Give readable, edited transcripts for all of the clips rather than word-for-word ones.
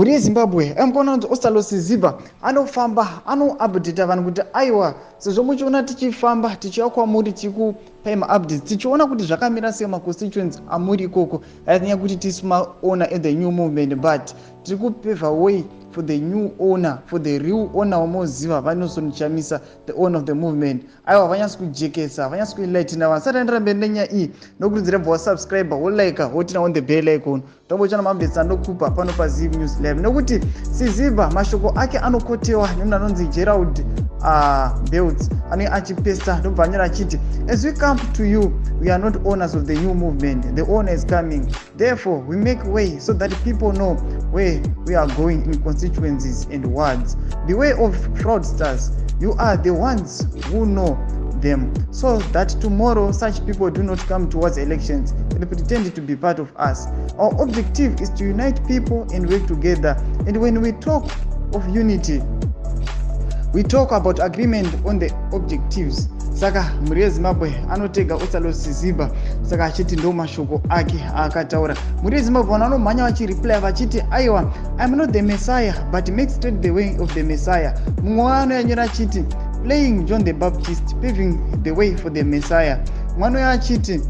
Mhuri yeZimbabwe, mukaona kuti Ostallos Siziba anofamba anoupdata vanhu kuti aiwa, sezvo muchiona tichifamba tichiuya kwamuri tichikupai maupdates, tichiona kuti zvakamira sei maconstituents amuri ikoko. Ainyaya kuti tisu maowner at the new movement, but tiri kupave way for the new owner, for the real owner wamoziva, vaNelson Chamisa, the owner of the movement. Aiwa, vanyatsi kujekesa, vanyatsi kuenlightena vanhu. Sati aendera mberi nenyaya iyi, nokurudzira bva wasubscribe, wolike, woturn on the bell icon, tombochana maupdates andokupa pano paZiv News Live. Nekuti Siziba mashoko ake anokotewa nemunhu anonzi Gerald Belts, anenge achipesta, ndobva anyora achiti, "As we come to you, we are not owners of the new movement. The owner is coming. Therefore we make way so that people know where we are going in constituencies and wards. Beware of fraudsters. You are the ones who know them, so that tomorrow such people do not come towards elections and pretend to be part of us. Our objective is to unite people and work together. And when we talk of unity, we talk about agreement on the objectives." Saka mhuri yeZimbabwe, anotega Ostallos Siziba, saka achiti ndo mashoko ake aakataura. Mhuri yeZimbabwe, vanhu vanomhanya vachireply vachiti, "Aiwa, I'm not the messiah, but make straight the way of the messiah." Mumwe waanoyanyora achiti, "Playing John the Baptist, paving the way for the messiah." Mwana uyo achiti,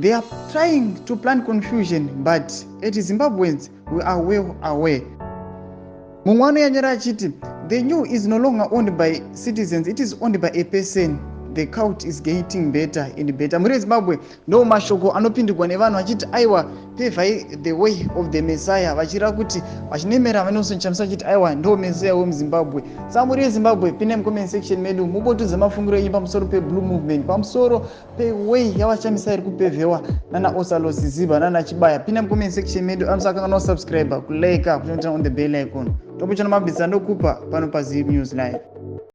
"They are trying to plan confusion, but at Zimbabweans we are well aware." Mumwe anoyanyora achiti, "The new is no longer owned by citizens, it is owned by a person. The cult is getting better and better." Mhuri yeZimbabwe, ndo mashoko anopindurwa nevanhu vachiti, aiwa, pavai the way of the messiah, vachireva kuti vachinemera vaNelson Chamisa, vachiti aiwa, ndo messiah wemuZimbabwe. Saka mhuri yeZimbabwe, pindai mucomment section medu, mubotudza mafungiro enyu pamusoro peblue movement, pamusoro peway yavaChamisa iri kupevhewa nana Ostallos Siziba nana Chibaya. Pinda mucomment section medu, amusakanganwa kusubscribe, kulike, kuturn on the bell icon. Tombochana mabvisa ndokupa pano paZiv News Live.